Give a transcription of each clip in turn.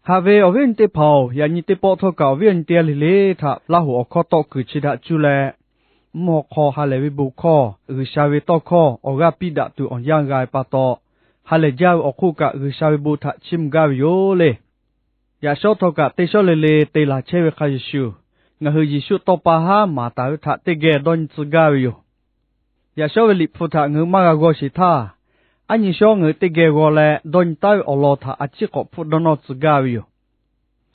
Haꞈ ve awˬ viˉ awˬ nyi teˇ hpaˍ-oˬ, yaꞈ nyi teˇ pawˆ htawˇ kaꞈ awˬ viˉ awˬ nyi teˇ g'aˇ le le htaꞈ Laˇ hoꞈ awˬ hkawˇ tawˆ kuiˬ chi htaꞈ cuˇ leh, mvuhˇ haw hk'aw ha lehˬ ve bon hkawˇ, G'uiˬsha ve tawˇ hkawˇ awˬ g'aˇ piˇ daꞈ tuˬ awˬ yanˇ g'a ve pa taw, ha lehˬ jaˇ ve awˬ hk'oˆ kaꞈ G'uiˬsha ve bon htaꞈ chiˇ mvuh gaˇ ve yoˬ le. Yaꞈ shawˉ htawˇ kaꞈ teˇ shawˉ le le te laˬ chehˇ ve hk'a shuˍ shuˍ, ngaˬ hui Yeˍsuˆ tawˇ pa haˉ maˍ taˍ ve htaꞈ teˇ geh dawˇ nyi tcuh gaˇ ve yoˬ. Yaꞈ shawˉ ve Liꞈ hpu htaꞈ ngaˬ hui maˇ g'a g'aw sheˍ htaˇ, aˉ nyi shawˉ ngaˬ hui teˇ geh g'aw leh dawˇ nyi taˉ ve awˬ lawn htaꞈ a ciˉ k'awꞈ hpfuhˆ dawˇ nawˇ tcuh gaˇ ve yoˬ.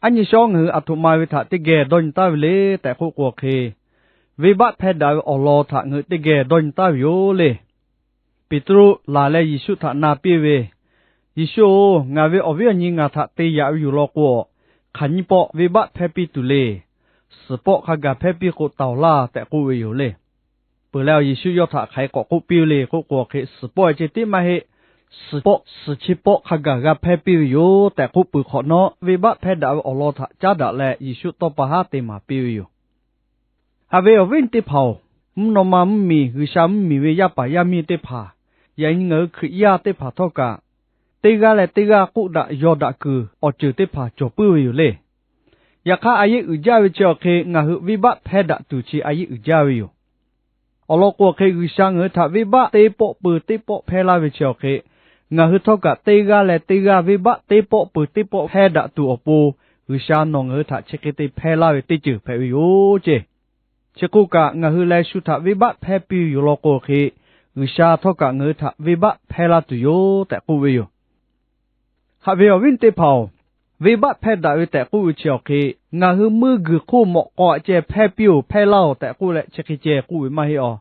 Aˉ nyi shawˉ ngaˬ hui aˬ htoꞈ ma ve htaꞈ teˇ geh dawˇ nyi taˉ ve le tehꞈ k'oˆ k'o hk'e, venˇbaˆ hpehˇ daꞈ ve awˬ lawn htaꞈ ngaˬ hui teˇ geh dawˇ nyi taˉ ve yoˬ le. Peˍtruˆ laˬ leh Yeˍsuˆ htaꞈ na piˇ ve, Yeˍsuˆ-oˬ, ngaˬ ve awˬ viˉ awˬ nyi ngaˬ htaꞈ te yaꞈ ve yoˬ law k'o, hk'aˬ nyiˇ pawˆ venˇbaˆ hpehˇ piˇ tuˬ le. Suhˍ pawˆ hk'a gaˬ hpehˇ piˇ k'o taˍ-oˬ laˇ tehꞈ k'oˆ ve yoˬ le. Peuˬ leh, Yeˍsuˆ yawˇ htaꞈ hk'aˬ hk'e k'awꞈ k'oˆ piˇ ve le k'oˆ k'o hk'e, suhˍ pawˆ ceh tiˉ maˇ heˆ, suhˍ pawˆ suhˍ chi pawˆ hk'a gaˬ g'a hpehˇ piˇ ve yoˬ tehꞈ k'oˆ peuˬ hk'awꞈ nawˉ, venˇbaˆ hpehˇ daꞈ ve awˬ lawn htaꞈ caˉ daꞈ leh Yeˍsuˆ tawˇ pa haˉ te maˍ piˇ ve yoˬ. Haꞈ ve awˬ viˉ teˇ hpaˍ-oˬ, mvuhˇ naw ma mvuhˇmiˬ, G'uiˬsha mvuhˇmiˬ ve yaˇ paˍ yaˇ miˇ teˇ hpaˍ, yaꞈ nyi ngaˬ hui Hkriꞈ yaˇ teˇ hpaˍ htawˇ kaꞈ, teˇ g'aˇ leh teˇ g'aˇ k'oˆ daꞈ yaw daꞈ kuiˬ awˬ ceuˬ teˇ hpaˍ cawˬ puiˉ ve yoˬ le. Yaꞈ hk'aˇ, a yeˆ uiˍ jaˇ ve chi awˬ hk'e ngaˬ hui venˇbaˆ hpehˇ daꞈ tuˬ chi a yeˆ uiˍ jaˇ ve yoˬ. Awˬ lawn k'o hk'e, G'uiˬsha ngaˬ hui htaꞈ venˇbaˆ teˇ pawˆ peuˬ teˇ pawˆ hpehˇ laˇ ve chi awˬ hk'e, ngaˬ hui htawˇ kaꞈ teˇ g'aˇ leh teˇ g'aˇ venˇbaˆ teˇ pawˆ peuˬ teˇ pawˆ hpehˇ daꞈ tuˬ awˬ pon, G'uiˬsha nawˬ ngaˬ hui htaꞈ chi hk'e te hpehˇ laˇ ve teˇ ceuˬ hpehꞈ ve yoˬ ceˇ. Chi k'oˆ kaꞈ, ngaˬ hui leh shu htaꞈ venˇbaˆ hpehˇ piˇ ve yoˬ law k'o hk'e, G'uiˬsha htawˇ kaꞈ ngaˬ hui htaꞈ venˇbaˆ hpehˇ laˇ tuˬ yoˬ tehꞈ k'oˆ ve yoˬ. Haꞈ ve awˬ viˉ teˇ hpaˍ-oˬ, venˇbaˆ hpehˇ daꞈ ve tehꞈ k'oˆ ve chi awˬ hk'e, ngaˬ hui meuˇ g'uiˬ hk'oˆ mawꞈ k'aw aꞈ ceh hpehˇ piˇ-oˬ, hpehˇ laˇ-oˬ tehꞈ k'oˆ leh chi hk'e ceh k'oˆ ve maˇ heˆ awˬ.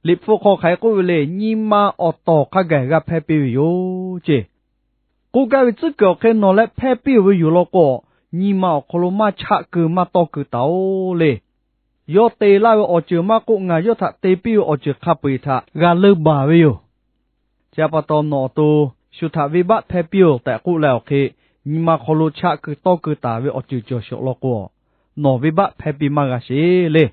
Liꞈ hpu hk'aw hk'aˬ hk'e k'oˆ ve le, nyi ma awˬ tawˍ hk'a gaˬ g'a hpehˇ piˇ ve yoˬ ceˇ. K'oˆ gaˇ ve tcuhˉ kuiˬ awˬ hk'e nawˬ leh hpehˇ piˇ-oˬ ve yoˬ law k'o, nyi ma awˬ hk'aw lo maˇ chaˆ keu maˇ tawˇ keu taˍ-oˬ le. Yawˇ te laˇ ve awˬ ceuˬ maˇ k'oˆ, ngaˬ yawˇ htaꞈ te piˇ ve awˬ ceuˬ hk'a peu-eˬ htaꞈ g'a leuˇ baˬ ve yoˬ. Chi pa taw nawˬ awˬ to, shu htaꞈ venˇbaˆ hpehˇ piˇ-oˬ tehꞈ k'oˆ leh awˬ hk'e, nyi ma hk'aw lo chaˆ keu tawˇ keu taˍ ve awˬ ceuˬ cawˬ shawˍ law k'o, nawˬ venˇbaˆ hpehˇ piˇ maˇ g'a sheˍ le.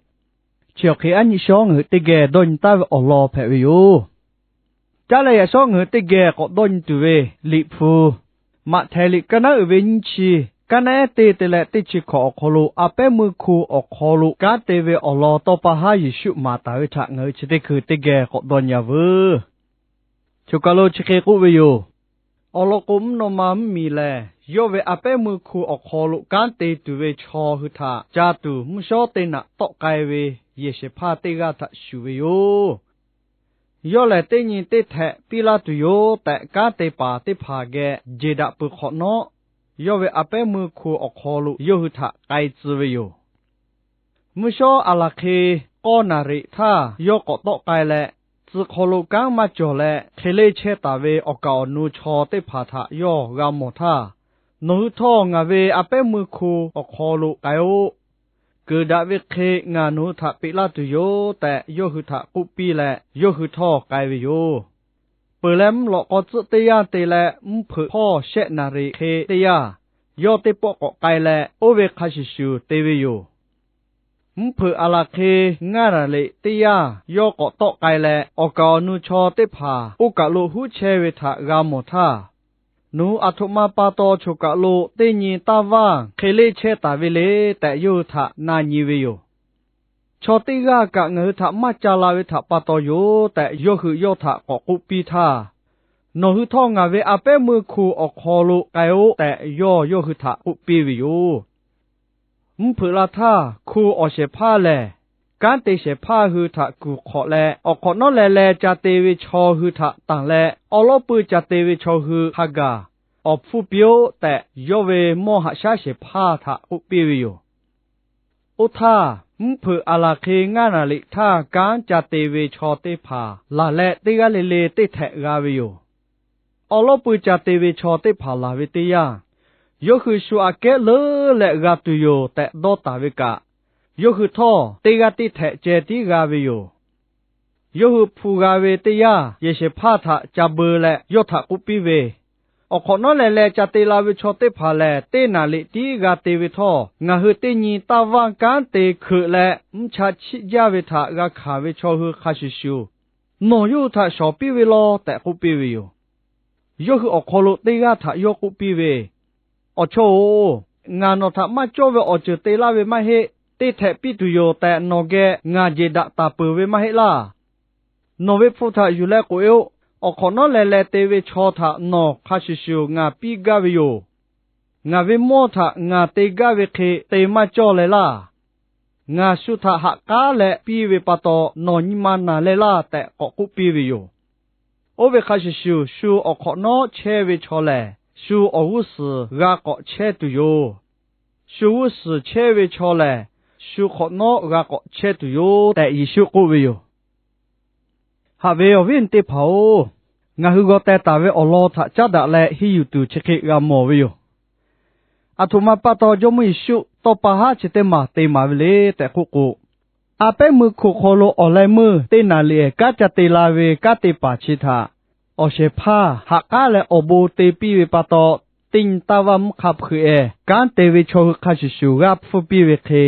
Chi awˬ hk'e aˉ nyi shawˉ ngaˬ hui teˇ geh dawˇ nyi taˉ ve awˬ lawn hpehꞈ ve yoˬ. Caˉ leh yaꞈ shawˉ ngaˬ hui teˇ geh k'awꞈ dawˇ nyi tuˬ ve Liꞈ hpu, Maꞈhtehˍ liꞈ kaˇ naˉ uiˍ ve nyiˇ chi, kaˇ naˉ ehˉ teˇ te leh teˇ chi hkawꞈ awˬ hk'aw lo, a pehˉ meuˇ hko awˬ hk'aw lo kanˉ te ve awˬ lawn tawˇ pa haˉ Yeˍsuˆ maˍ taˍ ve htaꞈ ngaˬ hui chi teˇ hkui teˇ geh k'awꞈ dawˇ nyi-a veuˬ. Choˬ kaˬ lo chi hk'e k'oˆ ve yoˬ. Awˬ lawn k'o, mvuhˇ naw ma mvuhˇmiˬ lehˬ, yawˇ ve a pehˉ meuˇ hko awˬ hk'aw lo kanˉ te tuˬ ve chaw hui htaꞈ ca tuˬ mvuhˇ shawˉ teˇ naꞈ tawˆ k'ai ve yehˬ shehˍ hpaˇ teˇ g'aˇ htaꞈ shuˍ ve yoˬ. Yawˇ lehˬ, teˇ nyi teˇ htehꞈ piˇ laˇ tuˬ yoˬ tehꞈ, kanˉ te paˍ teˇ hpaˍ geh jeˬ daꞈ peuˬ hk'awꞈ nawˉ, yawˇ ve a pehˉ meuˇ hko awˬ hk'aw lo yawˇ hui htaꞈ k'ai tcuh ve yoˬ. Mvuhˇ shawˉ aˬ laˬ hk'e k'awˇ naˍ riꞈ htaˇ yawˇ k'awꞈ tawˆ k'ai leh, tcuh hk'aw lo kanˉ maˇ cawˬ leh, hk'e leˇ chehˇ taˍ ve awˬ kaˍ awˬ nu chaw teˇ hpaˍ htaꞈ yawˇ g'a mawˬ htaˇ, Nawˬ hui htawˇ ngaˬ ve a pehˉ meuˇ hko awˬ hk'aw lo k'ai-oˆ. Keunˍ daꞈ ve hk'e ngaˬ nawˬ hui htaꞈ peꞈ laˇ tuˬ yoˬ tehꞈ, yawˇ hui htaꞈ k'oˆ piˇ leh, yawˇ hui htawˇ k'ai ve yoˬ. Peuˬ leh, mvuhˇ lawꞈ k'aw tcuhˆ teˇ yanˇ te leh, mvuhˇ hpeuꞈ hpawˇ shehˆ naˍ riꞈ hk'e teˇ yanˇ, yawˇ teˇ pawˆ k'awꞈ k'ai leh, oˇ ve hk'a shuˍ shuˍ te ve yoˬ. Mvuhˇ hpeuꞈ aˬ laˬ hk'e ngaˇ naˍ riꞈ teˇ yanˇ yawˇ k'awꞈ tawˆ k'ai leh, awˬ kaˍ awˬ nu chaw teˇ hpaˍ oˇ kaˬ lo huˉ chehˇ ve htaꞈ g'a mawˬ htaˇ, Nawˬ hui aˬ htoꞈ ma pa taw choˬ kaˬ lo teˇ nyi taˇ vaˇ hk'e leˇ chehˇ taˍ ve le tehꞈ, yawˇ hui htaꞈ na nyi ve yoˬ. Chaw teˇ g'aˇ kaꞈ ngaˬ hui htaꞈ maˇ ca la ve htaꞈ pa taw yoˬ tehꞈ, yawˇ hui yawˇ htaꞈ k'awꞈ k'oˆ piˇ htaˇ, Nawˬ hui htawˇ ngaˬ ve a pehˉ meuˇ hko awˬ hk'aw lo k'ai-oˆ tehꞈ, yawˇ yawˇ hui htaꞈ k'oˆ piˇ ve yoˬ. Mvuhˇ hpeuꞈ la htaˇ, hko awˬ shehˍ hpaˇ lehˬ, kanˉ te shehˍ hpaˇ hui htaꞈ kuˬ hk'awꞈ leh, awˬ hk'awꞈ nawˉ leh leh ca te ve chaw hui htaꞈ tanˬ leh, awˉ lawˉ pui ca te ve chaw hui hk'a gaˬ awˬ hpfuhˇ piˇ-oˆ tehꞈ, yawˇ ve mawˇ haꞈ shaˉ shehˍ hpaˇ htaꞈ k'oˆ piˇ ve yoˬ. Oˇ htaˇ, mvuhˇ hpeuꞈ aˬ laˬ hk'e ngaˇ naˍ riꞈ htaˇ kanˉ ca te ve chaw teˇ hpaˍ laˬ leh, teˇ g'aˇ le le teˇ htehꞈ g'a ve yoˬ. Awˉ lawˉ pui ca te ve chaw teˇ hpaˍ laˬ ve teˇ yanˇ, yawˇ hui shu aꞈ kehˉ leuˉ leh g'a tuˬ yoˬ tehꞈ dawˇ taˍ ve kaꞈ, yawˇ hui htawˇ teˇ g'aˇ teˇ htehꞈ ceh tiˉ g'a ve yoˬ. Yawˇ hui hpu g'a ve teˇ yanˇ, yehˬ shehˍ hpaˇ htaꞈ ca beu leh yawˇ htaꞈ k'oˆ piˇ ve, Awˬ hk'awꞈ nawˉ leh leh ca te la ve chaw teˇ hpaˍ lehˬ, teˇ naˍ riꞈ tiˉ g'a te ve htawˇ, ngaˬ hui teˇ nyi taˇ vaˇ kanˉ te hkeuꞈ leh, mvuhˇ cha chiˆ jaˇ ve htaꞈ g'a hkanˍ ve chaw hui hk'a shuˍ shuˍ, nawˬ yawˇ hui htaꞈ shawˍ piˇ ve law tehꞈ k'oˆ piˇ ve yoˬ. Yawˇ hui awˬ hk'aw lo teˇ g'aˇ htaꞈ yawˇ k'oˆ piˇ ve, Awˬ chawˇ-oˬ, ngaˬ nawˬ htaꞈ maˇ cawˇ ve awˬ ceuˬ te laˇ ve maˇ heˆ. Teˇ htehꞈ piˇ tuˬ yoˬ tehꞈ nawˬ geh ngaˬ jeˬ daꞈ taˍ peuˬ ve maˇ heˆ laˇ. Nawˬ ve hpu htaꞈ yuˬ leh k'oꞈ-e-oˆ. Awˬ hk'awꞈ nawˉ leh leh te ve chaw htaꞈ nawˬ hk'a shuˍ shuˍ ngaˬ piˇ gaˇ ve yoˬ. Ngaˬ ve mawˇ htaꞈ ngaˬ te gaˇ ve hk'e te maˇ cawˇ leh laˇ. Ngaˬ shu htaꞈ ha k'aˉ leh piˇ ve pa taw nawˬ nyi ma naˬ leh laˇ tehꞈ k'awꞈ k'oˆ piˇ ve yoˬ. Oˇ ve hk'a shuˍ shuˍ, shu awˬ hk'awꞈ nawˉ chehˇ ve chaw lehˬ, shu awˬ g'uˇ suhˍ g'a k'awꞈ chehˇ tuˬ yoˬ. Shu g'uˇ suhˍ chehˇ ve chaw lehˬ, shu hk'awꞈ nawˉ g'a k'awꞈ chehˇ tuˬ yoˬ tehꞈ Yeˍsuˆ k'oˆ ve yoˬ. Haꞈ ve awˬ viˉ awˬ nyi teˇ hpaˍ-oˬ, ngaˬ hui g'aw teh taˍ ve awˬ lawn htaꞈ caˉ daꞈ leh henˇ yuˬ tuˬ chi hk'e g'a mawˬ ve yoˬ. Aˬ htoꞈ ma pa taw Jawˇmawˇ Yeˍsuˆ tawˇ pa haˉ chi teˇ maˬ te maˍ ve le tehꞈ k'oˆ k'o, a pehˉ meuˇ hko hk'aw lo awˬ leh meuˇ teˇ naˍ liꞈ ehˍ kanˉ ca te la ve kanˉ te paˍ chi htaꞈ awˬ shehˍ hpaˇ ha k'aˉ leh awˬ bon te piˇ ve pa taw, teˇ nyi taˇ vaˇ mvuhˇ hk'a hpeuꞈ ehˍ kanˉ te ve chaw hui hk'a shuˍ shuˍ g'aˇ hpfuhˇ piˇ ve hk'e,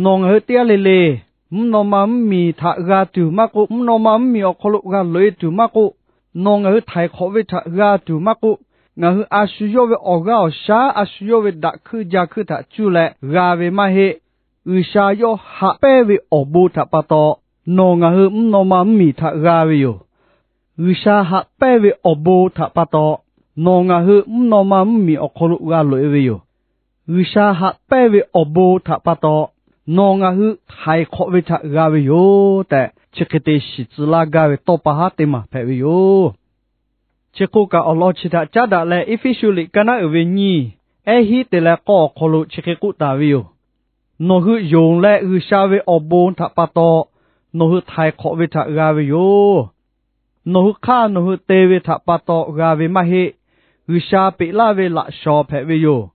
nawˬ ngaˬ hui teˇ g'aˇ le le mvuhˇ naw ma mvuhˇmiˬ htaꞈ g'a tuˬ maˇ k'oˆ, mvuhˇ naw ma mvuhˇmiˬ awˬ hk'aw lo g'a loꞈ-e tuˬ maˇ k'oˆ, nawˬ ngaˬ hui htaiˍ hk'awꞈ ve htaꞈ g'a tuˬ maˇ k'oˆ, ngaˬ hui a shu yawˇ ve awˬ g'aˇ awˬ shaˉ, a shu yawˇ ve daꞈ hkuiˇ ja hkuiˇ htaꞈ cuˇ leh g'a ve maˇ heˆ. G'uiˬsha yawˇ haꞈ pehnˇ ve awˬ bon htaꞈ pa taw, nawˬ ngaˬ hui mvuhˇ naw ma mvuhˇmiˬ htaꞈ g'a ve yoˬ. G'uiˬsha haꞈ pehnˇ ve awˬ bon htaꞈ pa taw, nawˬ ngaˬ hui mvuhˇ naw ma mvuhˇmiˬ awˬ hk'aw lo g'a loꞈ-e ve yoˬ. G'uiˬsha haꞈ pehnˇ ve awˬ bon htaꞈ pa taw, nawˬ ngaˬ hui htaiˍ hk'awꞈ ve htaꞈ g'a ve yoˬ tehꞈ, chi hk'e te shiˍ tcuh laˇ gaˇ ve tawˇ pa haˉ teˇ maˬ hpehꞈ ve yoˬ. Chi hk'oˆ kaꞈ, awˬ lawn chi htaꞈ caˉ daꞈ leh Eˇfeˇsuꞈ liꞈ ka naˉ uiˍ ve nyiˇ, ehˉ hiˉ te leh k'awˇ awˬ hk'aw lo chi hk'e k'oˆ taˍ ve yoˬ. Nawˬ hui yonˍ leh G'uiˬsha ve awˬ bon htaꞈ pa taw nawˬ hui htaiˍ hk'awꞈ ve htaꞈ g'a ve yoˬ. Nawˬ hui hk'aˇ nawˬ hui te ve htaꞈ pa taw g'a ve maˇ heˆ. G'uiˬsha peꞈ laˇ ve laꞈ shawnˍ hpehꞈ ve yoˬ.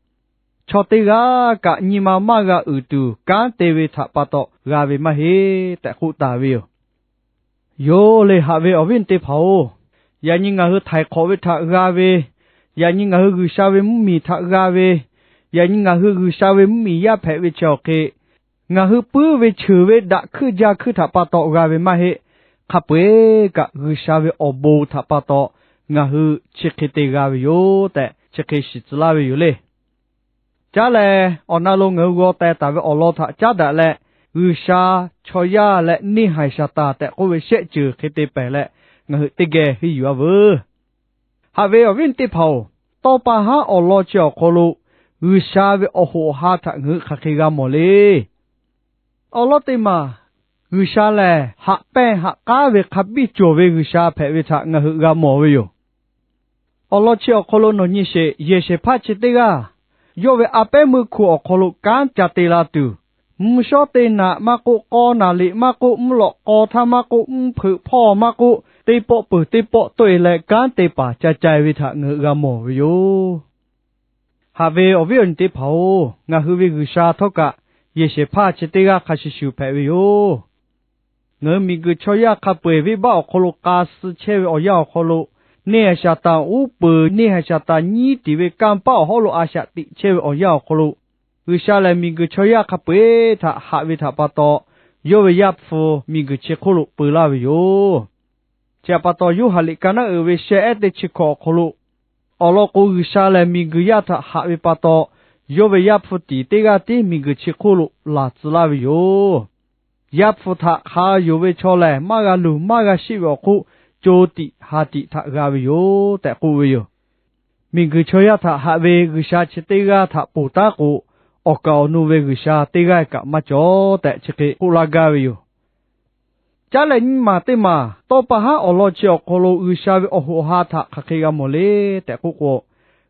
Chaw teˇ g'aˇ kaꞈ nyi ma maˇ g'a uiˍ tuˬ kanˉ te ve htaꞈ pa taw g'a ve maˇ heˆ tehꞈ k'oˆ taˍ ve yoˬ. Yoˬ le, haꞈ ve awˬ viˉ awˬ nyi teˇ hpaˍ-oˬ, yaꞈ nyi ngaˬ hui htaiˍ hk'awꞈ ve htaꞈ g'a ve, yaꞈ nyi ngaˬ hui G'uiˬsha ve mvuhˇmiˬ htaꞈ g'a ve, yaꞈ nyi ngaˬ hui G'uiˬsha ve mvuhˇmiˬ yaˇ hpehꞈ ve chi awˬ hk'e, ngaˬ hui puiˉ ve cheuˬ ve daꞈ hkuiˇ ja hkuiˇ htaꞈ pa taw g'a ve maˇ heˆ. Hk'a peu-eˬ kaꞈ G'uiˬsha ve awˬ bon htaꞈ pa taw ngaˬ hui chi hk'e te g'a ve yoˬ tehꞈ, chi hk'e shiˍ tcuh laˇ ve yoˬ le. Caˉ leh, awˬ na lo ngaˬ hui g'aw teh taˍ ve awˬ lawn htaꞈ caˉ daꞈ leh, G'uiˬsha, chaw yaˇ leh neˇ haiˬ Saˍtanˍ tehꞈ k'oˆ ve shehˆ ceuˬ hk'e te pehˍ leh, ngaˬ hui teˇ geh henˇ yuˬ-a veuˬ. Haꞈ ve awˬ viˉ awˬ nyi teˇ hpaˍ-oˬ, tawˇ pa haˉ awˬ lawn chi awˬ hk'aw lo G'uiˬsha ve awˬ hoꞈ awˬ ha htaꞈ ngaˬ hui hk'aˬ hk'e g'a mawˬ le. Awˬ lawn teˇ maˬ, G'uiˬsha lehˬ haꞈ pehnˇ haꞈ k'aˉ ve hk'a biˇ cawˬ ve G'uiˬsha hpehꞈ ve htaꞈ ngaˬ hui g'a mawˬ ve yoˬ. Awˬ lawn chi awˬ hk'aw lo nawˬ nyi sheˍ, yehˬ shehˍ hpaˇ chi teˇ g'aˇ, yawˇ ve a pehˉ meuˇ hko awˬ hk'aw lo kanˉ ca te la tuˬ, mvuhˇ shawˉ teˇ naꞈ maˇ k'oˆ, k'aw naˍ liꞈ maˇ k'oˆ, mvuhˇ lawꞈ k'aw htaˇ maˇ k'oˆ, mvuhˇ hpeuꞈ hpawˇ maˇ k'oˆ, teˇ pawˆ peuˬ teˇ pawˆ tawˆ-e leh kanˉ te paˍ ca cai ve htaꞈ ngaˬ hui g'a mawˬ ve yoˬ. Haꞈ ve awˬ viˉ awˬ nyi teˇ hpaˍ-oˬ, ngaˬ hui ve G'uiˬsha htawˇ kaꞈ yehˬ shehˍ hpaˇ chi teˇ g'aˇ hk'a shuˍ shuˍ hpehꞈ ve yoˬ. Ngaˬ hui miˬguiˬ chaw yaˇ hk'a peu-eˬ venˇbaˆ awˬ hk'aw lo k'a suh chehˇ ve awˬ yanˇ awˬ hk'aw lo, neˇ haiˬ Saˍtanˍ uˉ peunˍ, neˇ haiˬ Saˍtanˍ nyiˉ tiˍ ve kanˇ paˆ awˬ hawˉ lo a shaꞈ teꞈ chehˇ ve awˬ yanˇ awˬ hk'aw lo, G'uiˬsha lehˬ miˬguiˬ chaw yaˇ hk'a peu-eˬ htaꞈ haꞈ ve htaꞈ pa taw, yawˇ ve Yaˇ hpu miˬguiˬ chi hk'oˆ lo peu laˇ ve yoˬ. Chi htaꞈ pa taw, Yoˇhanˬ liꞈ ka naˉ uiˍ ve sheh ehˉ teˇ chi hkawꞈ awˬ hk'aw lo, awˬ lawn k'o, G'uiˬsha lehˬ miˬguiˬ yaˇ htaꞈ haꞈ ve pa taw, yawˇ ve Yaˇ hpu tiˍ teˇ g'aˇ tiˉ miˬguiˬ chi hk'oˆ lo laˬ tcuh laˇ ve yoˬ. Yaˇ hpu htaꞈ hk'a yonˍ ve chaw lehˬ, maˇ g'a luˬ maˇ g'a sheˆ ve awˬ hk'oˆ, co tiꞈ ha tiꞈ htaꞈ g'a ve yoˬ tehꞈ k'oˆ ve yoˬ. Miˬguiˬ chaw yaˇ htaꞈ haꞈ ve G'uiˬsha chi teˇ g'aˇ htaꞈ ponˬ taˉ k'o, awˬ kaˍ awˬ nu ve G'uiˬsha teˇ g'aˇ kaꞈ maˇ cawˬ tehꞈ chi hk'e k'oˆ laˇ gaˇ ve yoˬ. Caˉ leh nyiˇ maˬ teˇ maˬ, tawˇ pa haˉ awˬ lawn chi awˬ hk'aw lo G'uiˬsha ve awˬ hoꞈ awˬ ha htaꞈ hk'aˬ hk'e g'a mawˬ le tehꞈ k'oˆ k'o,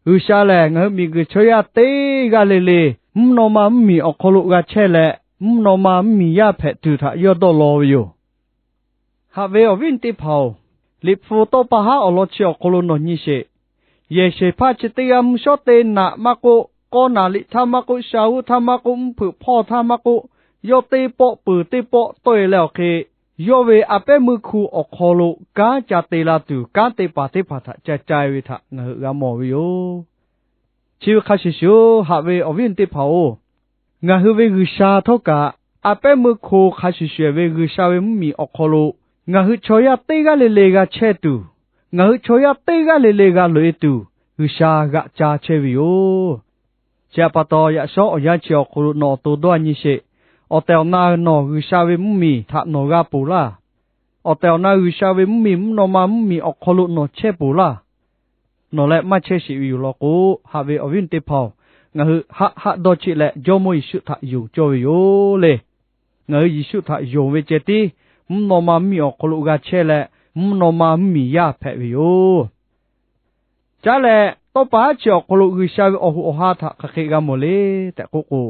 G'uiˬsha lehˬ ngaˬ hui miˬguiˬ chaw yaˇ teˇ g'aˇ le le mvuhˇ naw ma mvuhˇmiˬ awˬ hk'aw lo g'a chehˇ leh, mvuhˇ naw ma mvuhˇmiˬ yaˇ hpehꞈ tuˬ htaꞈ yawˇ dawˇ law ve yoˬ. Haꞈ ve awˬ viˉ awˬ nyi teˇ hpaˍ-oˬ, Liꞈ hpu tawˇ pa haˉ awˬ lawn chi awˬ hk'aw lo nawˬ nyi sheˍ. Yehˬ shehˍ hpaˇ chi teˇ g'aˇ mvuhˇ shawˉ teˇ naꞈ maˇ k'oˆ, k'aw naˍ liꞈ htaˇ maˇ k'oˆ, sha g'uˇ htaˇ maˇ k'oˆ, mvuhˇ hpeuꞈ hpawˇ htaˇ maˇ k'oˆ, yawˇ teˇ pawˆ peuˬ teˇ pawˆ tawˆ-e leh awˬ hk'e, yawˇ ve a pehˉ meuˇ hku awˬ hk'aw lo kanˉ ca te la tuˬ, kanˉ te paˍ teˇ hpaˍ htaꞈ ca cai ve htaꞈ ngaˬ hui g'a mawˬ ve yoˬ. Chi ve hk'a shuˍ shuˍ, haꞈ ve awˬ viˉ awˬ nyi teˇ hpaˍ-oˬ, ngaˬ hui ve G'uiˬsha htawˇ kaꞈ, a pehˉ meuˇ hko hk'a shuˍ shuˍ ve G'uiˬsha ve mvuhˇmiˬ awˬ hk'aw lo, ngaˬ hui chaw yaˇ teˇ g'aˇ le le g'a chehˇ tuˬ, ngaˬ hui chaw yaˇ teˇ g'aˇ le le g'a loꞈ-e tuˬ, G'uiˬsha g'aꞈ ca chehˇ ve yoˬ. Chi htaꞈ pa taw, yaꞈ shawˉ awˬ yanˇ chi awˬ hk'aw lo nawˬ awˬ to dawˇ nyi sheˍ. Awˬ tehˬ awˬ na nawˬ G'uiˬsha ve mvuhˇmiˬ htaꞈ nawˬ g'a ponˬ laˇ. Awˬ tehˬ awˬ na G'uiˬsha ve mvuhˇmiˬ mvuhˇ naw ma mvuhˇmiˬ awˬ hk'aw lo nawˬ chehˇ ponˬ laˇ. Nawˬ leh maˇ chehˇ sheˍ ve yoˬ law k'o, haꞈ ve awˬ viˉ teˇ hpaˍ-oˬ, ngaˬ hui haˆ haˆ dawˇ cheˆ leh Jawˇmawˇ Yeˍsuˆ htaꞈ yonˍ cawˇ ve yoˬ le. Ngaˬ hui Yeˍsuˆ htaꞈ yonˍ ve ceh tiˉ, mvuhˇ naw ma mvuhˇmiˬ awˬ hk'aw lo g'a chehˇ leh, mvuhˇ naw ma mvuhˇmiˬ yaˇ hpehꞈ ve yoˬ. Caˉ leh, tawˇ pa haˉ chi awˬ hk'aw lo G'uiˬsha ve awˬ hoꞈ awˬ ha htaꞈ hk'aˬ hk'e g'a mawˬ le tehꞈ k'oˆ k'o,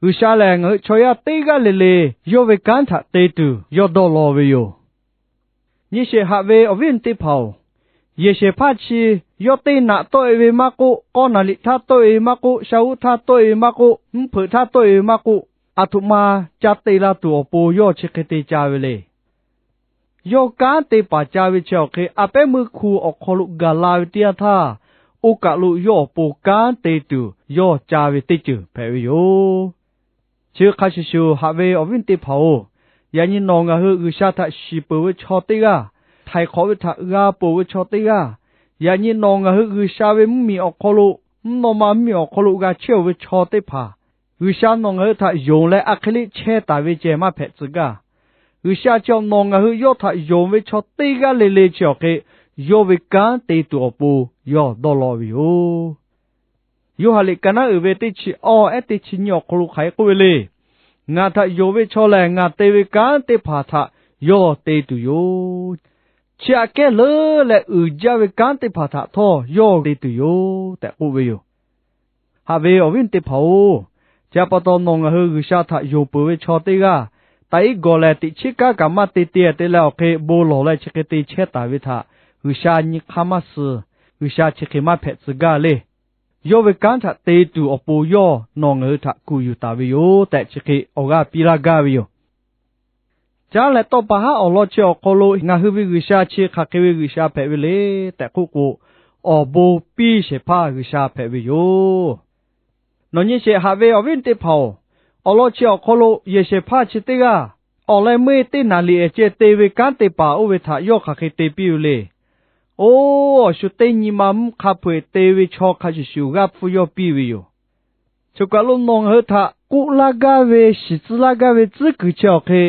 G'uiˬsha lehˬ ngaˬ hui chaw yaˇ teˇ g'aˇ le le yawˇ ve kanˉ htaꞈ te tuˬ yawˇ dawˇ law ve yoˬ. Nyi sheˍ haꞈ ve awˬ viˉ awˬ nyi teˇ hpaˍ-oˬ, yehˬ shehˍ hpaˇ chi yawˇ teˇ naꞈ tawˆ-e ve maˇ k'oˆ, k'awˇ naˍ liꞈ htaˇ tawˆ-e ve maˇ k'oˆ, sha uˉ htaˇ tawˆ-e ve maˇ k'oˆ, mvuhˇ hpeuꞈ htaˇ tawˆ-e ve maˇ k'oˆ, aˬ htoꞈ ma ca te la tuˬ awˬ pon yawˇ chi hk'e te ca ve le. Yawˇ kanˉ te paˍ ca ve chi awˬ hk'e, a pehˉ meuˇ hku awˬ hk'aw lo gaˬ la ve teˇ yanˇ htaˇ, oˇ kaˬ lo yawˇ awˬ pon kanˉ te tuˬ yawˇ ca ve teˇ ceuˬ hpehꞈ ve yoˬ. Chi hk'a shuˍ shuˍ haꞈ ve awˬ viˉ teˇ hpaˍ-oˬ, yaꞈ nyi nawˬ ngaˬ hui G'uiˬsha htaꞈ shiˍ peuˬ ve chaw teˇ g'aˇ, htaiˍ hk'awꞈ ve htaꞈ g'a peuˬ ve chaw teˇ g'aˇ, yaꞈ nyi nawˬ ngaˬ hui G'uiˬsha ve mvuhˇmiˬ awˬ hk'aw lo, mvuhˇ naw ma mvuhˇmiˬ awˬ hk'aw lo g'a chehˇ-oˬ ve chaw teˇ hpaˍ, G'uiˬsha nawˬ ngaˬ hui htaꞈ yonˍ leh a hk'e le chehˇ taˍ ve ceh maˇ hpehꞈ tcuh gaˇ. G'uiˬsha chi nawˬ ngaˬ hui yawˇ htaꞈ yonˍ ve chaw teˇ g'aˇ le le chi awˬ hk'e, yawˇ ve kanˉ te tuˬ awˬ pon yawˇ dawˇ law ve yoˬ. Yoˇhanˬ liꞈ ka naˉ uiˍ ve teˇ chi awˇ ehˉ teˇ chi nyiˇ awˬ hk'aw lo hk'aˬ hk'e k'oˆ ve le. Ngaˬ htaꞈ yonˍ ve chaw lehˬ, ngaˬ te ve kanˉ teˇ hpaˍ htaꞈ yawˇ te tuˬ yoˬ. Chi aꞈ kehˉ leuˉ leh uiˍ jaˇ ve kanˉ teˇ hpaˍ htaꞈ htawˇ yawˇ te tuˬ yoˬ tehꞈ k'oˆ ve yoˬ. Haꞈ ve awˬ viˉ teˇ hpaˍ-oˬ, chi htaꞈ pa taw nawˬ ngaˬ hui G'uiˬsha htaꞈ yonˍ peuˬ ve chaw teˇ g'aˇ, taꞈ iˉ gawˬ lehˬ teꞈ chiˉ kanˉ kaꞈ maˇ te te te leh awˬ hk'e bon lawˬ leh chi hk'e te chehˇ taˍ ve htaꞈ G'uiˬsha nyi hk'aˇ maˇ suh. G'uiˬsha chi hk'e maˇ hpehꞈ tcuh gaˇ le. Yawˇ ve kanˉ htaꞈ te tuˬ awˬ pon yawˇ nawˬ ngaˬ hui htaꞈ kuˬ yuˬ taˍ ve yoˬ tehꞈ chi hk'e awˬ g'aˇ piˇ laˇ gaˇ ve yoˬ. Caˉ leh tawˇ pa haˉ awˬ lawn chi awˬ hk'aw lo ngaˬ hui ve G'uiˬsha chi hk'aˬ hk'e ve G'uiˬsha hpehꞈ ve le tehꞈ k'oˆ k'o, awˬ bon piˇ shehˍ hpaˇ G'uiˬsha hpehꞈ ve yoˬ. Nawˬ nyi sheˍ haꞈ ve awˬ viˉ teˇ hpaˍ-oˬ, awˬ lawn chi awˬ hk'aw lo yehˬ shehˍ hpaˇ chi teˇ g'aˇ, awˬ leh meuˇ teˇ naˍ liꞈ ehˍ ceh te ve kanˉ te paˍ oˇ ve htaꞈ yawˇ hk'aˬ hk'e te piˇ ve le. Oˇ, awˬ shu teˇ nyi ma mvuhˇ hk'a hpui-eˬ te ve chaw hk'a shuˍ shuˍ g'aˇ hpfuhˇ yawˇ piˇ ve yoˬ. Choˬ kaˬ lo nawˬ ngaˬ hui htaꞈ k'oˆ laˇ gaˇ ve, shiˍ tcuh laˇ gaˇ ve tcuhˉ kuiˬ chi awˬ hk'e,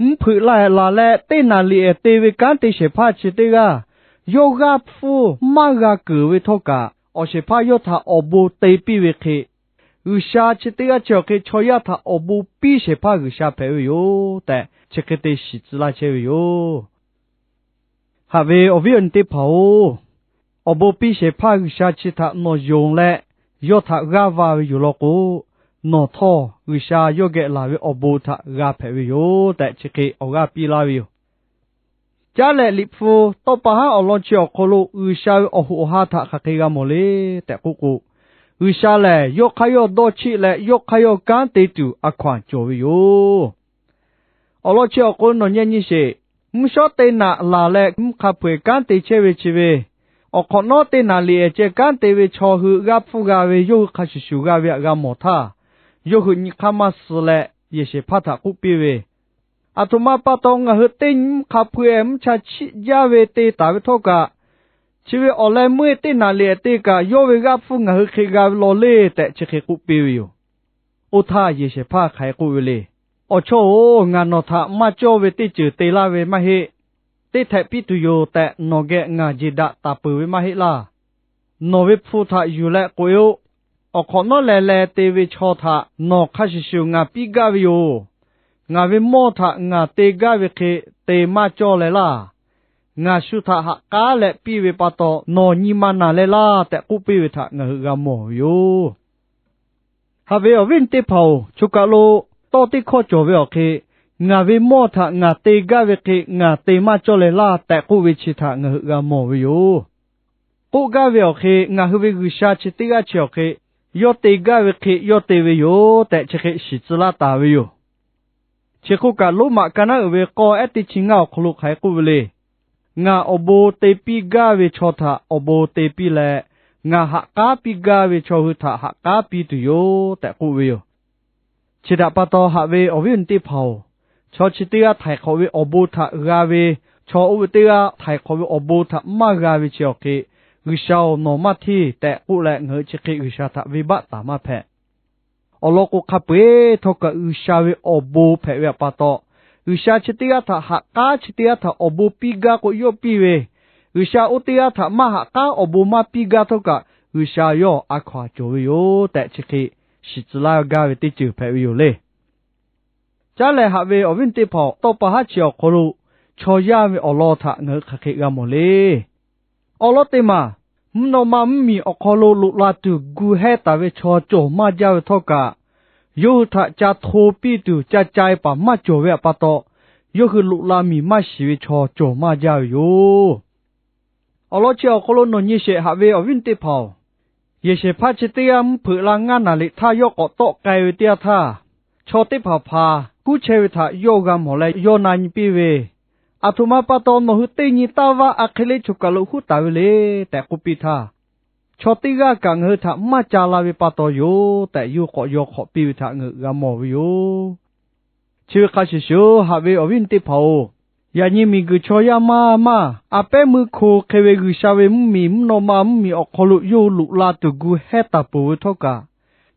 mvuhˇ hpeuꞈ la ehˍ laˬ leh teˇ naˍ liꞈ ehˍ te ve kanˉ te shehˍ hpaˇ chi teˇ g'aˇ, yawˇ g'aˇ hpfuhˇ maˇ g'a keunˍ ve htawˇ kaꞈ, awˬ shehˍ hpaˇ yawˇ htaꞈ awˬ bon te piˇ ve hk'e, G'uiˬsha chi teˇ g'aˇ chi awˬ hk'e chaw yaˇ htaꞈ awˬ bon piˇ shehˍ hpaˇ G'uiˬsha hpehꞈ ve yoˬ tehꞈ chi hk'e te shiˍ tcuh laˇ chehˇ ve yoˬ. Haꞈ ve awˬ viˉ awˬ nyi teˇ hpaˍ-oˬ, awˬ bon piˇ shehˍ hpaˇ G'uiˬsha chi htaꞈ nawˬ yonˍ leh, yawˇ htaꞈ g'aˇ va ve yoˬ law k'o, nawˬ htawˇ G'uiˬsha yawˇ geh laˬ ve awˬ bon htaꞈ g'a hpehꞈ ve yoˬ tehꞈ chi hk'e awˬ g'aˇ piˇ laˇ ve yoˬ. Caˉ leh Liꞈ hpu tawˇ pa haˉ awˬ lawn chi awˬ hk'aw lo G'uiˬsha ve awˬ hoꞈ awˬ ha htaꞈ hk'aˬ hk'e g'a mawˬ le tehꞈ k'oˆ k'o, G'uiˬsha lehˬ yawˇ hk'aˇ yawˇ dawˇ cheˆ leh yawˇ hk'aˇ yawˇ kanˉ te tuˬ a hkaw-anˬ cawˬ ve yoˬ. Awˬ lawn chi awˬ hk'aw lo nawˬ nyi nyi sheˍ. Mvuhˇ shawˉ teˇ naꞈ laˬ leh mvuhˇ hk'a hpui-eˬ kanˉ te chehˇ ve chi ve, awˬ hk'awꞈ nawˉ teˇ naˍ liꞈ ehˍ ceh kanˉ te ve chaw hui g'aˇ hpfuhˇ g'a ve, yawˇ hui hk'a shuˍ shuˍ g'a ve htaꞈ g'a mawˬ htaˇ, yawˇ hui nyi hk'aˇ maˇ suh leh yehˬ shehˍ hpaˇ htaꞈ k'oˆ piˇ ve, Aˬ htoꞈ ma pa taw ngaˬ hui teˇ nyi mvuhˇ hk'a hpui-eˬ mvuhˇ cha chiˆ jaˇ ve te taˍ ve htawˇ kaꞈ, chi ve awˬ leh meuˇ teˇ naˍ liꞈ ehˍ te kaꞈ yawˇ ve g'aˇ hpfuhˇ ngaˬ hui hk'e g'a ve law le tehꞈ chi hk'e k'oˆ piˇ ve yoˬ. Oˇ htaˇ yehˬ shehˍ hpaˇ hk'aˬ hk'e k'oˆ ve le. Awˬ chawˇ-oˬ, ngaˬ nawˬ htaꞈ maˇ cawˇ ve teˇ ceuˬ te laˇ ve maˇ heˆ. Teˇ htehꞈ piˇ tuˬ yoˬ tehꞈ nawˬ geh ngaˬ jeˬ daꞈ taˍ peuˬ ve maˇ heˆ laˇ. Nawˬ ve hpu htaꞈ yuˬ leh k'oꞈ-e-oˆ. Awˬ hk'awꞈ nawˉ leh leh te ve chaw htaꞈ nawˬ hk'a shuˍ shuˍ ngaˬ piˇ gaˇ ve yoˬ. Ngaˬ ve mawˇ htaꞈ ngaˬ te gaˇ ve hk'e te maˇ cawˇ leh laˇ. Ngaˬ shu htaꞈ ha k'aˉ leh piˇ ve pa taw nawˬ nyi ma naˬ leh laˇ tehꞈ k'oˆ piˇ ve htaꞈ ngaˬ hui g'a mawˬ ve yoˬ. Haꞈ ve awˬ viˉ awˬ nyi teˇ hpaˍ-oˬ, choˬ kaˬ lo tawˇ teˇ hkawˇ cawˬ ve awˬ hk'e, ngaˬ ve mawˇ htaꞈ ngaˬ te gaˇ ve hk'e ngaˬ te maˇ cawˇ leh laˇ tehꞈ k'oˆ ve chi htaꞈ ngaˬ hui g'a mawˬ ve yoˬ. K'oˆ gaˇ ve awˬ hk'e, ngaˬ hui ve G'uiˬsha chi teˇ g'aˇ chi awˬ hk'e, yawˇ te gaˇ ve hk'e yawˇ te ve yoˬ tehꞈ chi hk'e shiˍ tcuh laˇ taˍ ve yoˬ. Chi hk'oˆ kaꞈ, Roˉmaꞈ ka naˉ uiˍ ve k'awˇ ehˉ teˇ chi ngaˇ awˬ hk'aw lo hk'aˬ hk'e k'oˆ ve le. Ngaˬ awˬ bon te piˇ gaˇ ve chaw htaꞈ awˬ bon te piˇ leh, ngaˬ ha k'aˉ piˇ gaˇ ve chaw hui htaꞈ ha k'aˉ piˇ tuˬ yoˬ tehꞈ k'oˆ ve yoˬ. Chi htaꞈ pa taw, haꞈ ve awˬ viˉ awˬ nyi teˇ hpaˍ-oˬ, chaw chi teˇ g'aˇ htaiˍ hk'awꞈ ve awˬ bon htaꞈ g'a ve, chaw oˇ ve teˇ g'aˇ htaiˍ hk'awꞈ ve awˬ bon htaꞈ maˇ g'a ve chi awˬ hk'e, G'uiˬsha-oˬ, nawˬ maˇ hteˇ tehꞈ k'oˆ leh, ngaˬ hui chi hk'e G'uiˬsha htaꞈ venˇbaˆ taˍ maˇ hpehꞈ. Awˬ lawn k'o, hk'a peu-eˬ htawˇ kaꞈ G'uiˬsha ve awˬ bon hpehꞈ ve htaꞈ pa taw, G'uiˬsha chi teˇ g'aˇ htaꞈ haꞈ k'aˉ, chi teˇ g'aˇ htaꞈ awˬ bon piˇ gaˇ k'o, yawˇ piˇ ve. G'uiˬsha oˇ teˇ g'aˇ htaꞈ maˇ haꞈ k'aˉ, awˬ bon maˇ piˇ gaˇ htawˇ kaꞈ, G'uiˬsha yawˇ a hkaw-anˬ cawˬ ve yoˬ tehꞈ, chi hk'e shiˍ tcuh laˇ gaˇ ve teˇ ceuˬ hpehꞈ ve yoˬ le. Caˉ lehˬ, haꞈ ve awˬ viˉ teˇ hpaˍ-oˬ, tawˇ pa haˉ chi awˬ hk'aw lo chaw yaˇ ve awˬ lawn htaꞈ ngaˬ hui hk'aˬ hk'e g'a mawˬ le. Awˬ lawn teˇ maˬ, mvuhˇ naw ma mvuhˇmiˬ awˬ hk'aw lo loꞈ la tuˬ gu hehˉ taˍ ve chaw cawˬ maˇ jaˇ ve htawˇ kaꞈ, yawˇ hui htaꞈ ca hto piˇ tuˬ ca ca-e paˍ maˇ cawˬ ve htaꞈ pa taw, yawˇ hui loꞈ la miˬ maˇ shiˍ ve chaw cawˬ maˇ jaˇ ve yoˬ. Awˬ lawn chi awˬ hk'aw lo nawˬ nyi sheˍ, haꞈ ve awˬ viˉ teˇ hpaˍ-oˬ, yehˬ shehˍ hpaˇ chi teˇ g'aˇ mvuhˇ hpeuꞈ la ngaˇ naˍ riꞈ htaˇ yawˇ k'awꞈ tawˆ k'ai ve teˇ yanˇ htaˇ, chaw teˇ hpaˍ hpaˍ huˉ chehˇ ve htaꞈ yawˇ g'a mawˬ leh yawˇ na nyi piˇ ve, Aˬ htoꞈ ma pa taw nawˬ hui teˇ nyi taˇ vaˇ a hk'e le choˬ kaˬ lo huˉ taˍ ve le tehꞈ k'oˆ piˇ htaˇ, chaw teˇ g'aˇ kaꞈ ngaˬ hui htaꞈ maˇ ca la ve pa taw yoˬ tehꞈ, yawˇ k'awꞈ yaw hk'awꞈ piˇ ve htaꞈ ngaˬ hui g'a mawˬ ve yoˬ. Chi ve hk'a shuˍ shuˍ, haꞈ ve awˬ viˉ teˇ hpaˍ-oˬ, yaꞈ nyi miˬguiˬ chaw yaˇ maˇ maˇ a pehˉ meuˇ hko hk'e ve G'uiˬsha ve mvuhˇmiˬ, mvuhˇ naw ma mvuhˇmiˬ awˬ hk'aw lo yawˇ hui loꞈ la tuˬ gu hehˉ taˍ peuˬ ve htawˇ kaꞈ,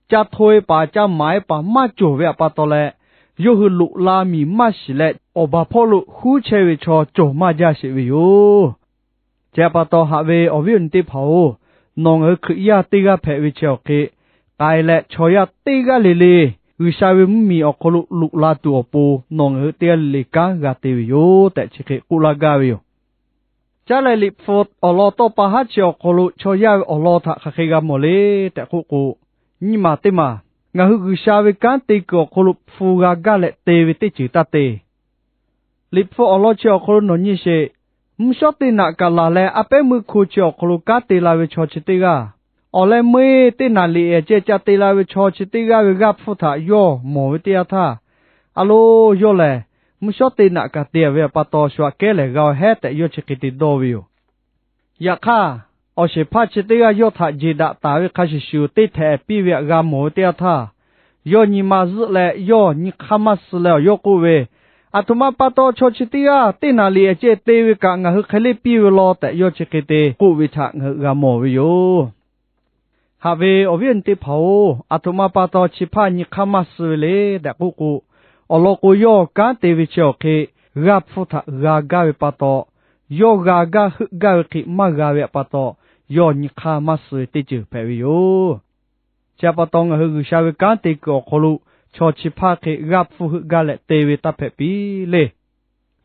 ca hto-e paˍ ca maˍ-e paˍ maˇ cawˬ ve htaꞈ pa taw leh, yawˇ hui loꞈ la miˬ maˇ shiˍ leh, awˬ baˬ hpawˇ lo huˉ chehˇ ve chaw cawˬ maˇ jaˇ sheˍ ve yoˬ. Chi htaꞈ pa taw, haꞈ ve awˬ viˉ awˬ nyi teˇ hpaˍ-oˬ, nawˬ ngaˬ hui Hkriꞈ yaˇ teˇ g'aˇ hpehꞈ ve chi awˬ hk'e, k'ai leh chaw yaˇ teˇ g'aˇ le le G'uiˬsha ve mvuhˇmiˬ awˬ hk'aw lo loꞈ la tuˬ awˬ pon nawˬ ngaˬ hui teˇ g'aˇ le le kanˉ g'a te ve yoˬ tehꞈ, chi hk'e k'oˆ laˇ gaˇ ve yoˬ. Caˉ lehˬ, Liꞈ hpu awˬ lawn tawˇ pa haˉ chi awˬ hk'aw lo chaw yaˇ ve awˬ lawn htaꞈ hk'aˬ hk'e g'a mawˬ le tehꞈ k'oˆ k'o, nyiˇ maˬ teˇ maˬ ngaˬ hui G'uiˬsha ve kanˉ te kuiˬ awˬ hk'aw lo hpu g'a gaˇ leh te ve teˇ ceuˬ taˇ te. Liꞈ hpu awˬ lawn chi awˬ hk'aw lo nawˬ nyi sheˍ. Mvuhˇ shawˉ teˇ naꞈ kaꞈ laˬ leh, a pehˉ meuˇ hko chi awˬ hk'aw lo kanˉ te la ve chaw chi teˇ g'aˇ, awˬ leh meuˇ-eˬ teˇ naˍ liꞈ-ehˍ ceh ca te la ve chaw chi teˇ g'aˇ ve g'aˇ hpfuhˇ htaꞈ yawˇ mawˬ ve teˇ yanˇ htaˇ, a lo, yawˇ lehˬ mvuhˇ shawˉ teˇ naꞈ kaꞈ te ve htaꞈ pa taw, shu aꞈ kehˉ lehˬ g'a-oˬ hehˉ tehꞈ yawˇ chi hk'e te dawˇ ve yoˬ. Yaꞈ hk'aˇ, awˬ shehˍ hpaˇ chi teˇ g'aˇ yawˇ htaꞈ jeˬ daꞈ taˍ ve hk'a shuˍ shuˍ, teˇ htehꞈ piˇ ve htaꞈ g'a mawˬ ve teˇ yanˇ htaˇ, yawˇ nyi ma zuhˆ leh yawˇ nyi hk'aˇ maˇ suh leh awˬ yawˇ k'oˆ ve, Aˬ htoꞈ ma pa taw chaw chi teˇ g'aˇ teˇ naˍ liꞈ-ehˍ ceh te ve kaꞈ ngaˬ hui hk'e le piˇ ve law tehꞈ, yawˇ chi hk'e te k'oˆ ve htaꞈ ngaˬ hui g'a mawˬ ve yoˬ. Haꞈ ve awˬ viˉ awˬ nyi teˇ hpaˍ-oˬ, aˬ htoꞈ ma pa taw chi hpaˇ nyi hk'aˇ maˇ suh ve le tehꞈ k'oˆ k'o, awˬ lawn k'o, yawˇ kanˉ te ve chi awˬ hk'e g'aˇ hpfuhˇ htaꞈ g'a gaˇ ve pa taw, yawˇ g'a gaˇ heuˆ gaˇ ve hk'e maˇ g'a ve htaꞈ pa taw, yawˇ nyi hk'aˇ maˇ suh ve teˇ ceuˬ hpehꞈ ve yoˬ. Chi htaꞈ pa taw, ngaˬ hui G'uiˬsha ve kanˉ te kuiˬ awˬ hk'aw lo chaw chi hpaˇ hk'e g'aˇ hpfuhˇ heuˆ gaˇ leh te ve taˇ hpehꞈ piˇ le.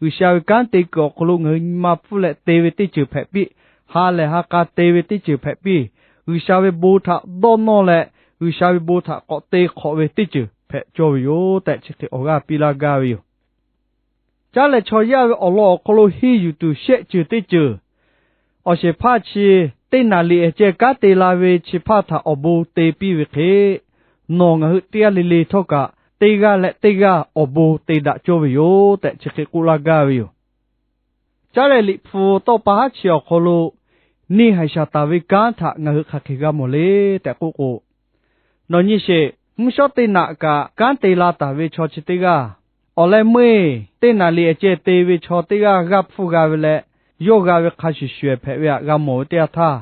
G'uiˬsha ve kanˉ te kuiˬ awˬ hk'aw lo ngaˬ hui nyi ma pfuhˇ leh te ve teˇ ceuˬ hpehꞈ piˇ, ha lehˬ ha k'a te ve teˇ ceuˬ hpehꞈ piˇ, G'uiˬsha ve bon htaꞈ dawˇ nawˇ leh G'uiˬsha ve bon htaꞈ k'awꞈ te hk'awꞈ ve teˇ ceuˬ hpehꞈ cawˇ ve yoˬ tehꞈ, chi hk'e awˬ g'aˇ piˇ laˇ gaˇ ve yoˬ. Caˉ lehˬ, chaw yaˇ ve awˬ lawn awˬ hk'aw lo henˇ yuˬ tuˬ shehˆ ceuˬ teˇ ceuˬ, awˬ shehˍ hpaˇ chi teˇ naˍ liꞈ-ehˍ ceh kanˉ te la ve chi hpaˇ htaꞈ awˬ bon te piˇ ve hk'e, nawˬ ngaˬ hui teˇ g'aˇ le le htawˇ kaꞈ, teˇ g'aˇ leh teˇ g'aˇ awˬ bon te daꞈ cawˇ ve yoˬ tehꞈ, chi hk'e k'oˆ laˇ gaˇ ve yoˬ. Caˉ lehˬ, Liꞈ hpu tawˇ pa haˉ chi awˬ hk'aw lo neˇ haiˬ Saˍtanˍ ve kanˉ htaꞈ ngaˬ hui hk'aˬ hk'e g'a mawˬ le tehꞈ k'oˆ k'o, nawˬ nyi sheˍ. Mvuhˇ shawˉ teˇ naꞈ kaꞈ kanˉ te la taˍ ve chaw chi teˇ g'aˇ, awˬ leh meuˇ-eˬ teˇ naˍ liꞈ-ehˍ ceh te ve chaw teˇ g'aˇ g'aˇ hpfuhˇ g'a ve leh, yawˇ g'a ve hk'a shuˍ shuˍ-ehˍ hpehꞈ ve htaꞈ g'a mawˬ ve teˇ yanˇ htaˇ,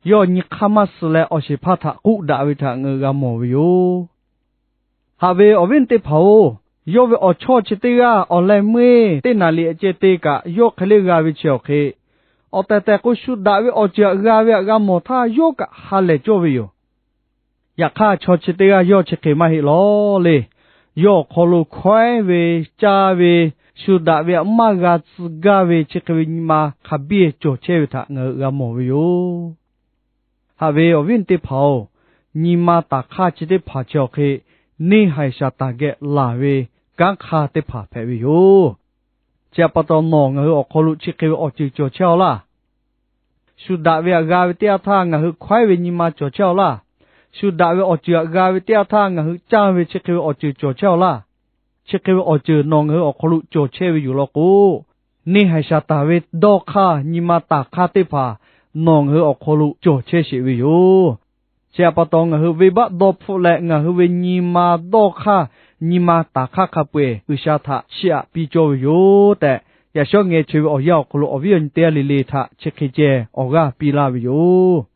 yawˇ nyi hk'aˇ maˇ suh leh awˬ shehˍ hpaˇ htaꞈ k'oˆ daꞈ ve htaꞈ ngaˬ hui g'a mawˬ ve yoˬ. Haꞈ ve awˬ viˉ teˇ hpaˍ-oˬ, yawˇ ve awˬ chawˇ chi teˇ g'aˇ awˬ leh meuˇ-eˬ teˇ naˍ liꞈ-ehˍ ceh te kaꞈ yawˇ hk'e le g'a ve chi awˬ hk'e, awˬ tehˬ tehˬ k'o, shu daꞈ ve awˬ ceuˬ htaꞈ g'a ve htaꞈ g'a mawˬ htaˇ, yawˇ kaꞈ ha lehˬ cawˇ ve yoˬ. Yaꞈ hk'aˇ, chaw chi teˇ g'aˇ yawˇ chi hk'e maˇ heˆ law le. Yawˇ awˬ hk'aw lo hkawehˉ ve, caˇ ve, shu daꞈ ve htaꞈ maˇ g'a tcuh gaˇ ve chi hk'e ve nyi ma hk'a biˇ cawˬ chehˇ ve htaꞈ ngaˬ hui g'a mawˬ ve yoˬ. Haꞈ ve awˬ viˉ teˇ hpaˍ-oˬ, nyi ma taˍ hk'aˇ chi teˇ hpaˍ chi awˬ hk'e, neˇ haiˬ Saˍtanˍ geh laˬ ve kanˉ hk'aˇ teˇ hpaˍ hpehꞈ ve yoˬ. Chi htaꞈ pa taw, nawˬ ngaˬ hui awˬ hk'aw lo chi hk'e ve awˬ ceuˬ cawˬ chehˇ-aw laˇ. Shu daꞈ ve htaꞈ g'a ve teˇ yanˇ htaˇ ngaˬ hui hkawehˉ ve nyi ma cawˬ chehˇ-aw laˇ. Shu daꞈ ve awˬ ceuˬ htaꞈ g'a ve teˇ yanˇ htaˇ ngaˬ hui caˇ ve chi hk'e ve awˬ ceuˬ cawˬ chehˇ-aw laˇ. Chi hk'e ve awˬ ceuˬ nawˬ ngaˬ hui awˬ hk'aw lo cawˬ chehˇ ve yoˬ law k'o, neˇ haiˬ Saˍtanˍ ve dawˇ hk'aˇ nyi ma taˍ hk'aˇ teˇ hpaˍ nawˬ ngaˬ hui awˬ hk'aw lo cawˬ chehˇ sheˍ ve yoˬ. Chi htaꞈ pa taw, ngaˬ hui venˇbaˆ dawˇ hpfuhˆ leh ngaˬ hui ve nyi ma dawˇ hk'aˇ, nyi ma taˍ hk'aˇ hk'a peu-eˬ G'uiˬsha htaꞈ chiˇ aꞈ piˇ cawˇ ve yoˬ tehꞈ, Yaꞈ shawˉ ngeh cheu ve awˬ yanˇ awˬ hk'aw lo awˬ viˉ awˬ nyi teˇ g'aˇ le le htaꞈ chi hk'e ceh awˬ g'aˇ piˇ laˇ ve yoˬ.